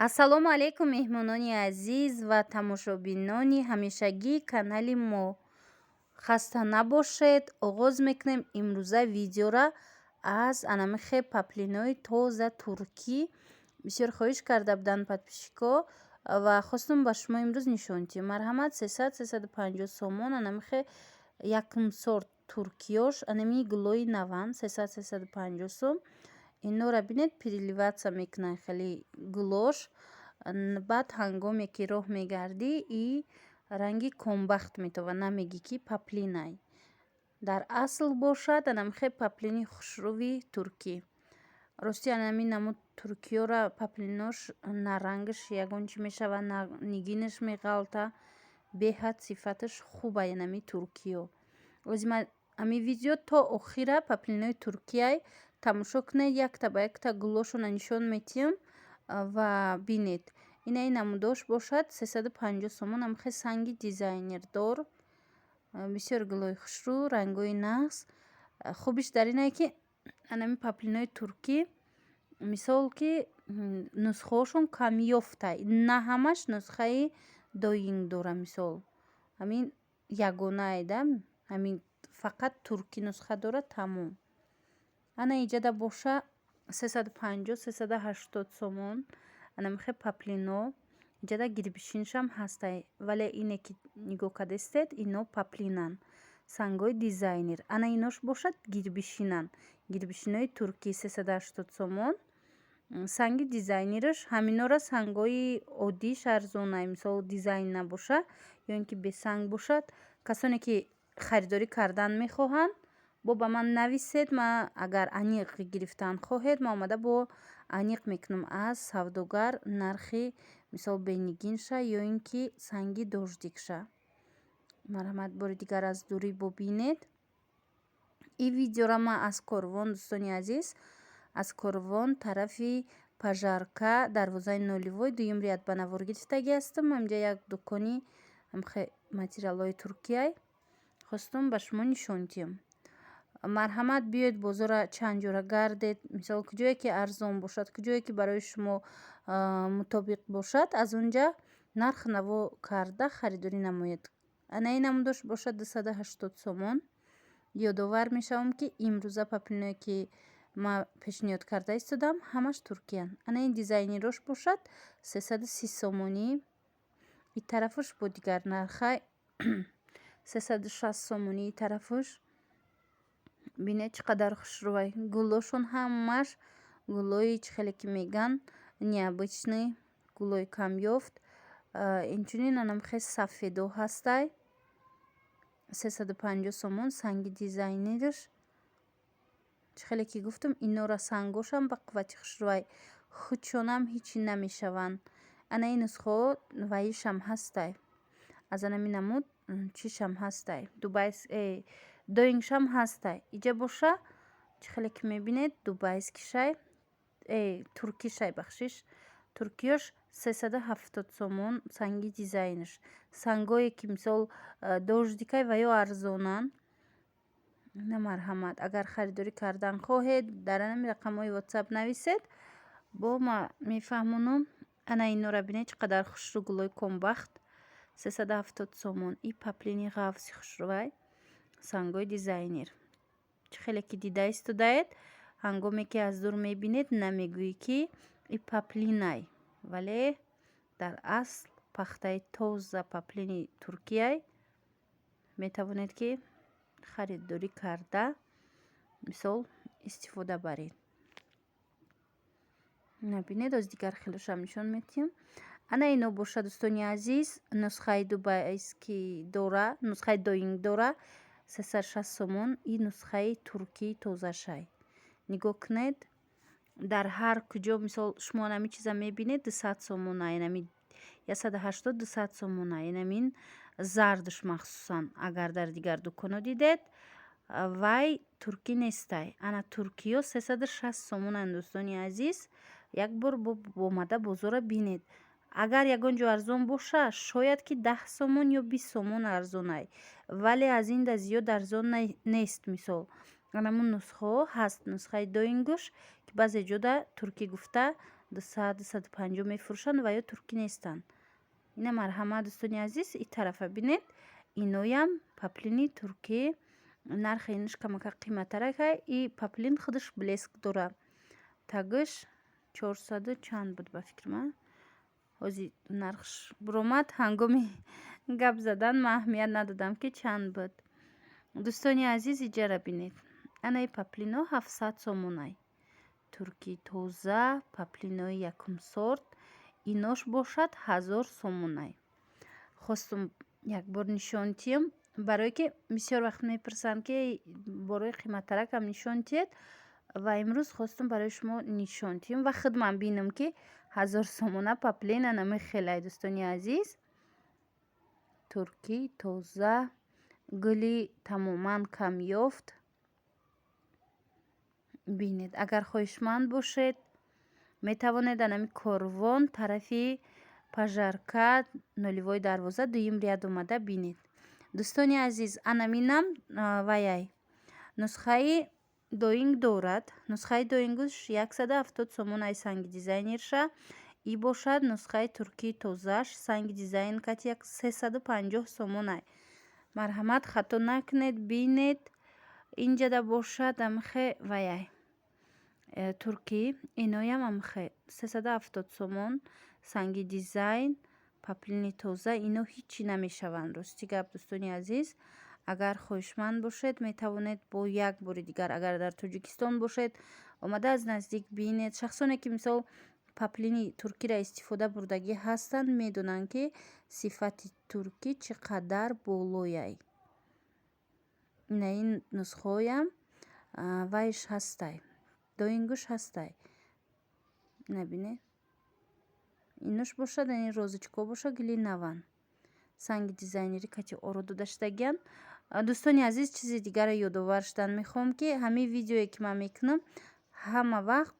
Ассалому алайкум, меҳмонони азиз ва тамошобинони ҳамешагии канали мо. Хаста набошед. Оғоз мекунем имрӯза видеора аз анамихе паплинои тоза туркӣ. Бисёр хоҳиш карда буданд подписчикҳо ва хостум ба шумо имрӯз нишон диҳем. Марҳамат, 300, 350 сомон. Анамихе якум сорт туркиёш, анами гулои наванд, 300, 350 сом. Инора бинед, переливаться мекунанд хеле гулош. Баъд ҳангоме ки роҳ мегардӣ, и ранги комбахт метобад, намегӣ, ки паплинай. Дар асл бошад, анамихе паплини хушрӯви туркӣ. Рости, анами намуд туркиёра паплинош на рангаш ягон чӣ мешавад, на нигинаш меғалта. Беҳад сифаташ хубай анами туркиё. Ози ман ами видео то охира паплинои туркияй тамошо кунед, якта ба якта гулошона нишон метиҳам ва бинед. Инаи намудош бошад, 350 сомон. Амхе санги дизайнердор, бисёр гулои хушрӯ, рангҳои нағз. Хубиш дар инае, ки анами паплинои туркӣ, мисол, ки нусхаҳошон камёфтай, на ҳамаш нусхаи доинг дора. Мисол, ҳамин ягонае да, ҳамин фақат туркӣ нусха дорад, тамом. Ана иҷада боша, 350, 380 сомон. Анамихе паплино иҷада гирбишиншам ҳастай, вале ине ки нигоҳ кардастед, ино паплинанд, сангҳои дизайнер. Ана инош бошад, гирбишинанд, гирбишинои туркӣ, 380 сомон. Санги дизайнераш ҳаминора сангҳои оддииш арзонай, мисол, дизайн набоша ё ин ки бесанг бошад. Касоне ки харидорӣ кардан мехоҳанд, бо ба ман нависед. Ма агар аниқ гирифтан хоҳед, ма омада бо аниқ мекунам аз савдогар нархи, мисол, бенигинша ё ин ки санги дождикша. Марҳамат, бори дигар аз дурӣ бубинед ин видеора. Ман аз Корвон, дӯстони азиз, аз Корвон, тарафи Пожарка, дарвозаи нулевой, дуюм ряд ба навор гирифтагӣ ҳастам. Ҳаминҷа як дукони материалҳои туркияй, хостум ба шумо нишон диҳам. Марҳамат, биёед, бозора чанд ҷора гардед. Мисол, куҷое ки арзон бошад, куҷое ки барои шумо мутобиқ бошад, аз он ҷа нарх наво карда харидорӣ намоед. Ана ин намудош бошад, 280 сомон. Ёдовар мешавам, ки имрӯза паплиное ки ман пешниҳод карда истодам, ҳамаш туркиянд. Ана ин дизайнерош бошад, 330 сомонӣ. И тарафаш бо дигар нарха, 360 сомонӣ. И тарафаш бинед, чӣ қадар хушрӯвай. Гулошон ҳамаш гулои, чӣ хеле ки мегӯянд, необычный, гулои камёфт. Инчунин анамхе сафедо ҳастай, 350 сомон. Санги дизайнераш, чӣ хеле ки гуфтам, инора сангошам ба қуввати хушрӯвай, худшонам ҳичи намешаванд. Ана ин нусхаҳо ваишам ҳастай, аз анами намуд чишам ҳастай, дубайс доингшам ҳастай. Иҷа боша, чӣ хеле ки мебинед, дубайскишай, туркишай, бахшиш, туркиёш 370 сомон. Санги дизайнаш, сангое ки, мисол, дождикай ва ё арзонанд. На, марҳамат, агар харидорӣ кардан хоҳед, дар анами рақамҳои Ватсап нависед, бо ма мефаҳмонам. Ана инора бинед, чӣ қадар хушрӯ, гулои комбахт, 370 сомон. И паплини ғафси хушрӯвай, сангҳои дизайнер. Чӣ хеле ки дида истодаед, ҳангоме ки аз дур мебинед, намегӯӣ, ки и паплинай, вале дар асл пахтаи тоза паплини туркияй. Метавонед, ки харидорӣ карда, мисол, истифода баред. Набинед, оз дигар хелошам нишон медиҳам. Ана ино бошад, дӯстони азиз, нусхаи дубайский дора, нусхаи доинг дора, 360 сомон. И нусхаи туркии тозашай. Нигоҳ кунед, дар ҳар куҷо, мисол, шумо анами чиза мебинед, 200 сомона, инами 180, 200 сомона. Инамин зардаш махсусан, агар дар дигар дуконо дидед, вай туркӣ нестай. Ана туркиё 360 сомонанд. Дӯстони азиз, як бор омада бозора бинед. Агар ягон ҷо арзон боша, шояд ки 10 сомон ё 20 сомон арзонай, вале аз ин да зиёд арзон нест. Мисол, анамун нусхаҳо ҳаст, нусхаи доингуш, ки баъзе ҷода туркӣ гуфта. 200, 250 мефурӯшанд ва ё туркӣ нестанд. Ина, марҳамат, дӯстони азиз, и тарафа бинед, иноям поплини туркӣ, нархи инаш камака қиматтарак. И поплин худаш блеск дора. Тагиш 400-у чанд буд, ба фикри ман. Ҳози нархш буромад, ҳангоми гап задан ман аҳамият надодам, ки чанд буд. Дӯстони азиз, иҷара бинед, анаи поплино 700 сомонай, туркӣ тоза, поплинои якум сорт. Инош бошад 1000 сомонай. Хостум якбор нишон диҳам, барое ки бисёр вақт мепурсанд, ки борои қиматтаракам нишон диҳед, ва имрӯз хостум барои шумо нишон диҳам ва худман бинам, ки 1000 сомона поплин анами хелай. Дӯстони азиз, туркӣ тоза, гули тамоман камёфт. Бинед, агар хоҳишманд бошед, метавонед анами Корвон, тарафи Пожарка, нулевой дарвоза, дуюм ряд омада бинед. Дӯстони азиз, анаминам ваяй нусхаи доинг дорад. Нусхаи доингуш 170 сомон ай, санги дизайнерша. И бошад нусхаи туркии тозааш, санги дизайн кати, 350 сомон ай. Марҳамат, хато накунед, бинед. Инҷада бошад амхе ваяй туркӣ, иноям амхе 370 сомон, санги дизайн, поплини тоза. Ино ҳичӣ намешаванд. Рости гап, дӯстони азиз, агар хоҳишманд бошед, метавонед бо як бори дигар, агар дар Тоҷикистон бошед, омада аз наздик бинед. Шахсоне ки, мисол, поплини туркиро истифода бурдагӣ ҳастанд, медонанд, ки сифати туркӣ чӣ қадар болояй. Ина, ин нусхаҳоям вайш ҳастай, доингуш ҳастай. Ина бинед, инош бошад, ин розочка бошад, гули наванд, санги дизайнерӣ кати оро дода шудагиянд. Дӯстони азиз, чизи дигарро ёдовар шудан мехоҳам, ки ҳамин видеое ки ман мекунам, ҳама вақт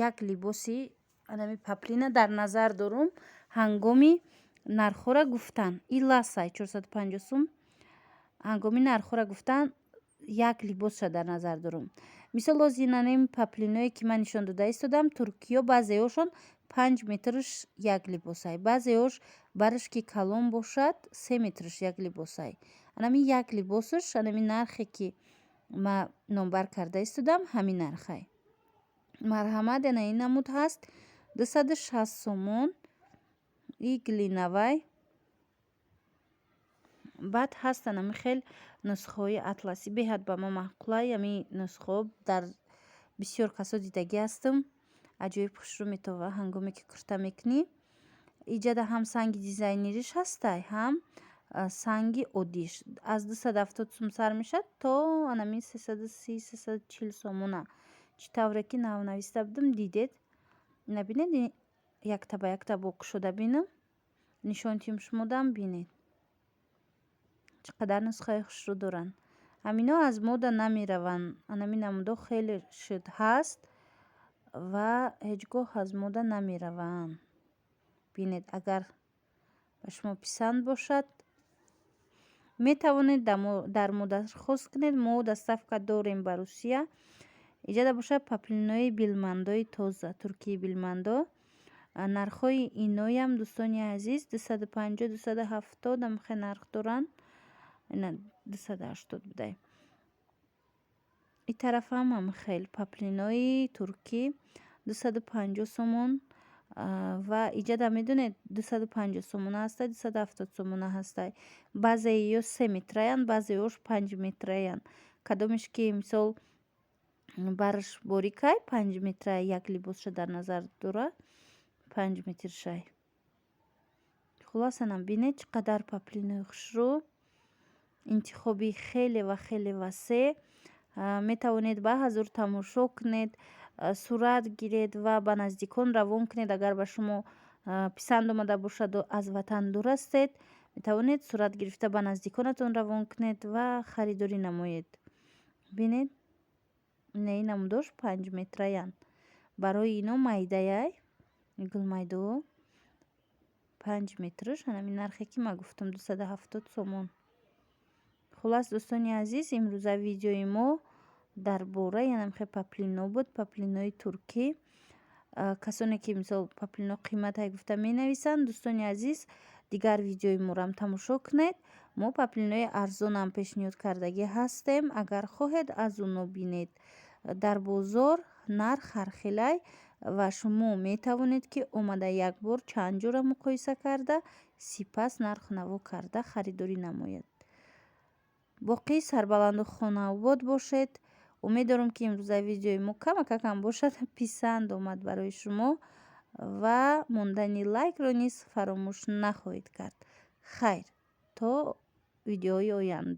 як либоси анами поплина дар назар дорум ҳангоми нархҳоро гуфтан. И ласай 450 сум. Ҳангоми нархҳоро гуфтан як либосша дар назар дорум. Мисол, ҳозир инаним поплиное ки ман нишон дода истодам, туркиё, баъзеҳошон 5 метрш як либосай, баъзеҳош бараш ки калон бошад, 3 метрш як либосай. Анами як либосаш анами нархе ки ман номбар карда истодам, ҳамин нархай. Марҳамат, ана ин намуд ҳаст, 260 сомон, и глинавай. Баъд ҳаст анами хел нусхаҳои атласӣ, беҳад ба ман маъқулай ҳамин нусхаҳо. Дар бисёр касо дидагӣ ҳастам, аҷоиб хушрӯ метова, ҳангоме ки курта мекунӣ. Иҷада ҳам санги дизайнериш ҳастай, ҳам санги оддиш. Аз 270 сум сар мешавад то анами 330, 340 сомона. Чӣ тавре ки нав нависта будам, дидед. Ина бинед, якта ба якта бо кушода бинам, нишон диҳем шумодам, бинед, чӣ қадар нусхаи хушрӯ доранд. Ҳамино аз мода намераванд. Анами намудҳо хеле шуд ҳаст ва ҳеҷ гоҳ аз мода намераванд. Бинед, агар ба шумо писанд бошад, метавонед дар мо дархост кунед. Мо доставка дорем ба Русия. Иҷада бошад поплинои билмандои тоза, туркии билмандо. Нархҳои иноям, дӯстони азиз, 250, 270 амхе нарх доранд. Ина 280 будай. И тарафам ҳам хел поплинои туркӣ 250 сомон. Ва иҷада медонед, 250 сомона ҳастай, 270 сомона ҳастай. Баъзеи ё 3 метраянд, баъзеҳош 5 метраянд. Кадомеш ки, мисол, бараш борикай, 5 метра як либосша дар назар дорад, 5 метршай. Хулосанам, бинед, чӣ қадар поплинои хушрӯ, интихоби хеле ва хеле васеъ. Метавонед ба ҳазур тамошо кунед, сурат гиред ва ба наздикон равон кунед. Агар ба шумо писанд омада бошаду аз ватан дур ҳастед, метавонед сурат гирифта ба наздиконатон равон кунед ва харидорӣ намоед. Бинед, инаи намудош 5 метраянд. Барои ино майдаяй, гулмайдо, 5 метрш ҳамин нархе ки ман гуфтам, 270 сомон. Хуллас, дӯстони азиз, имрӯза видеои мо дар бораи анамхе поплино буд, поплинои туркӣ. Касоне ки, мисол, поплино қиматай гуфта менависанд, дӯстони азиз, дигар видеои морам тамошо кунед. Мо поплинои арзонам пешниҳод кардагӣ ҳастем. Агар хоҳед, аз оно бинед. Дар бозор нарх ҳархелай ва шумо метавонед, ки омада як бор чанд ҷора муқоиса карда, сипас нархнаво карда харидорӣ намоед. Боқӣ сарбаланду хонаобод бошед. Умед дорам, ки имрӯза видеои мо камакакам бошад, писанд омад барои шумо ва мондани лайкро низ фаромӯш нахоҳед кард. Хайр, то видеои оянда.